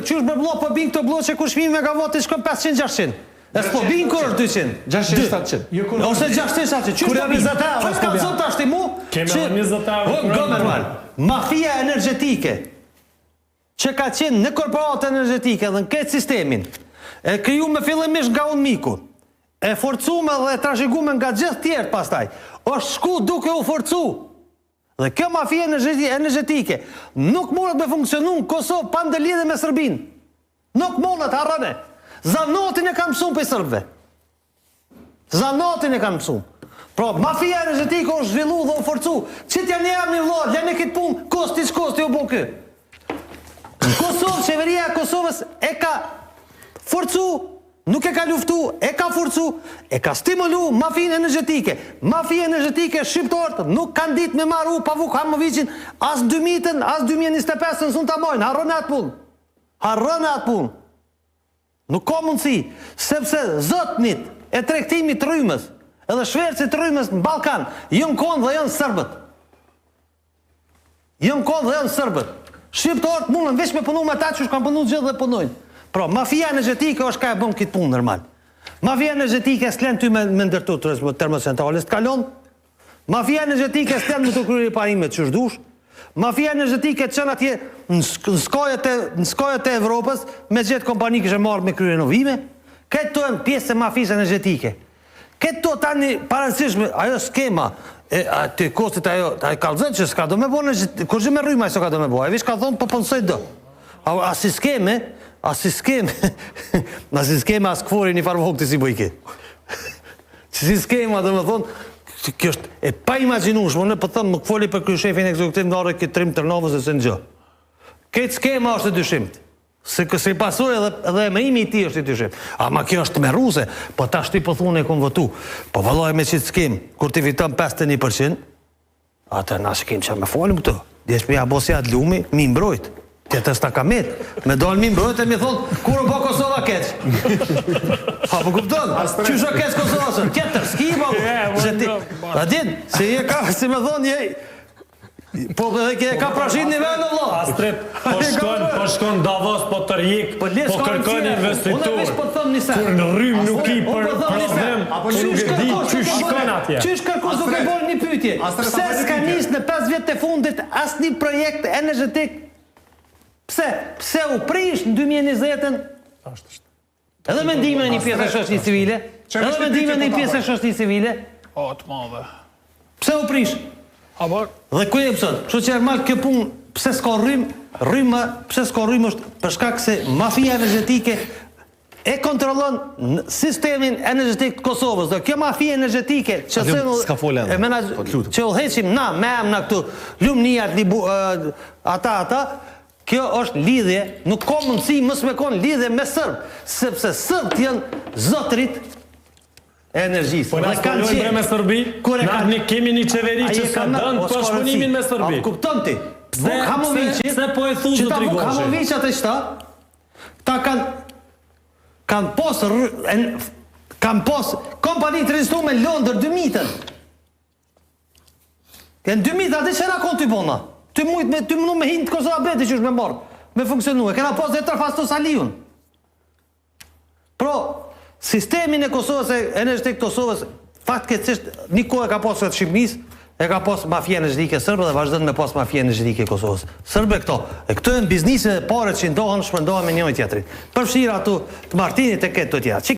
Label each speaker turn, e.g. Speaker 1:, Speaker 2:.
Speaker 1: Qysh bre vlla po bin këto blloqe kur çmimi megavatit shkon 500 600. E s'po bin kur është 200.
Speaker 2: 600 700.
Speaker 1: Jo, Ose 600 700. Qysh po bin?
Speaker 3: 20 euro,
Speaker 1: Hajt
Speaker 3: s'po
Speaker 1: kallzon
Speaker 3: bin.
Speaker 1: tash ti mu.
Speaker 4: Kemi
Speaker 1: që-
Speaker 4: edhe 20 euro
Speaker 1: O,
Speaker 4: kur
Speaker 1: Gomer mal. Mafia energjetike që ka qenë në korporatë energjetike dhe në këtë sistemin, e krijume fillimisht nga UNMIK-u, e forcume dhe e trashëgume nga gjithë tjerët pastaj, është shku duke u forcu. Dhe kjo mafia energjetike nuk mundet me funksionu në Kosovë pa ndërlidhje me Serbinë. Nuk mundet, harrone. Zanatin e kanë mësuar prej serbëve. Zanatin e kanë mësuar. Pra, mafia energjetike është zhvillu dhe u forcu. Qitja një emni vlla, lene këtë punë, kosti s'kosti u bo ky. Në Kosovë, qeveria e Kosovës e ka forcu, nuk e ka luftu, e ka forcu, e ka stimulu mafinë energjetike. Mafia energjetike shqiptarët nuk kanë ditë me maru pa Vuk Hamoviqin as 2000-ën, as 2025-ën, s'un ta majnë, harrone atë punë. Harrone atë punë. Nuk ka mundësi, sepse zotnit e tregtimit të rrymës, edhe shvercit të rrymës në Ballkan, janë konë dhe janë serbët. Janë konë dhe janë serbët. Shqiptarët mundën veç me punu me ta që kanë punu gjithë dhe punojnë. Pra, mafia energjetike është ka e bën këtë punë normal. Mafia energjetike s'len ty me, me ndërtu termocentrale, s'të kalon. Mafia energjetike s'len me të kryer riparimet qysh dush. Mafia energjetike të çon atje në skajet e në skajet e Evropës me gjetë kompani kishe marrë me kryer renovime. Këto janë pjesë e mafisë energjetike. Këto tani parëndësishme, ajo skema e aty kostit ajo, ai kallzon që s'ka do me bo në kurgjë me rrymë ai s'ka do me bo. Ai veç ka thonë po punësoj do. A, a si skeme, a si skeme, a si skeme as KFOR-i një farë vokti si bëjke. Si skema, do me thonë, kjo është e paimagjinueshme, unë po them, më foli për kryeshefin ekzekutiv në arë këtë trim Tërnavës e se në gjë. Këtë skema është e dyshimtë. Se si pasojë edhe edhe emërimi i tij është i dyshimtë. Ama kjo është tmerruse, po tash ti po thonë e kom votu. Po vallai me qit skemë, kur ti fiton 51%, atë na s'kem çka me folim këtu. Desh me ja bo si atë lumi, mi mbrojt. Tjetër s'ta ka met. Me dal mi mbrojt e mi thon, kur u bë Kosova keq. Ha po kupton? Qysh o keq Kosova sot? Tjetër s'ki po. Se ti, a din, se je ka, si me thon, je Po edhe ke ka prashit një vend vëlla.
Speaker 4: Astrit, po shkon, po shkon Davos, po tërhjek,
Speaker 1: Po le
Speaker 4: po
Speaker 1: s'ka
Speaker 4: kërkon
Speaker 1: rëndësi,
Speaker 4: investitor.
Speaker 1: Unë veç po të them një sen.
Speaker 4: Kur në rrymë nuk i
Speaker 1: Unë po
Speaker 4: për
Speaker 1: them një sen.
Speaker 4: prodhim,
Speaker 1: Apo
Speaker 4: nuk
Speaker 1: qysh
Speaker 4: e di
Speaker 1: kërkosh
Speaker 4: qysh
Speaker 1: duke
Speaker 4: shkon
Speaker 1: bërë-
Speaker 4: atje.
Speaker 1: Qysh kërkosh duke bërë një pyetje?
Speaker 3: Astrit,
Speaker 1: Pse
Speaker 3: apo një
Speaker 1: s'ka
Speaker 3: pyetje?
Speaker 1: nis në 5 vjet të fundit asnjë projekt energjetik? Pse? Pse u prish në 2020-ën?
Speaker 4: Është është.
Speaker 1: Edhe me ndihmën e një pjesë e shoqërisë civile,
Speaker 3: Që
Speaker 1: edhe
Speaker 3: është
Speaker 1: me ndihmën e një
Speaker 3: pyetje po ta
Speaker 1: pjesë e
Speaker 3: bëj.
Speaker 1: shoqërisë civile,
Speaker 5: O, të madhe.
Speaker 1: pse u prish?
Speaker 5: Apo,
Speaker 1: Dhe ku je sot? Kështu që normal kjo punë, pse s'ka rrym, rrymë, pse s'ka rrym është për shkak se mafia energjetike e kontrollon n- sistemin energjetik të Kosovës. Dhe kjo mafia energjetike që
Speaker 2: Lum,
Speaker 1: thënë
Speaker 2: s'ka fol ende.
Speaker 1: e menaxh-
Speaker 2: Po, të lutem.
Speaker 1: që udhëheqim na me emna këtu, Lumniat, Libu, ë, ata ata, kjo është lidhje, nuk ka mundësi mos me kon lidhje me serb, sepse serbët janë zotrit e energjisë.
Speaker 4: Po na
Speaker 1: Dhe kanë
Speaker 4: s'po bre
Speaker 1: qenë.
Speaker 4: me Serbi?
Speaker 1: Kur e
Speaker 4: Na
Speaker 1: kanë
Speaker 4: ne kemi një qeveri
Speaker 1: Ai
Speaker 4: që
Speaker 1: e
Speaker 4: s'ka
Speaker 1: ka me-
Speaker 4: dënë
Speaker 1: o, s'ka
Speaker 4: bashkëpunimin
Speaker 1: rëndësi.
Speaker 4: me Serbi.
Speaker 1: A kupton ti?
Speaker 4: Pse-
Speaker 1: Vuk Hamoviqi,
Speaker 4: pse- pse po e thu,
Speaker 1: që ta
Speaker 4: zotri
Speaker 1: Vuk
Speaker 4: Goshi?
Speaker 1: Hamoviq atë qëta, ta kanë kanë pos rr- en, kanë pos kompani të regjistruar në Londër 2000-ën. Në 2000 atë që na kon ty bona. Ty mujt me ty mundu me hinë të Kosova beti që është me marr, me funksionue. Kena pas dhe Fasto Saliun. Pro, sistemin e Kosovës, e energjetik të Kosovës, fatkeqësisht një kohë e ka pas të Shqipërisë, e ka pas mafia energjetike serbe dhe vazhdon me pas mafia energjetike e Kosovës. Serbe këto, e këto janë biznese e pare që ndohen, shpërndohen me njëri tjetrin. Përfshirë ato të Martinit e këtë të tjera.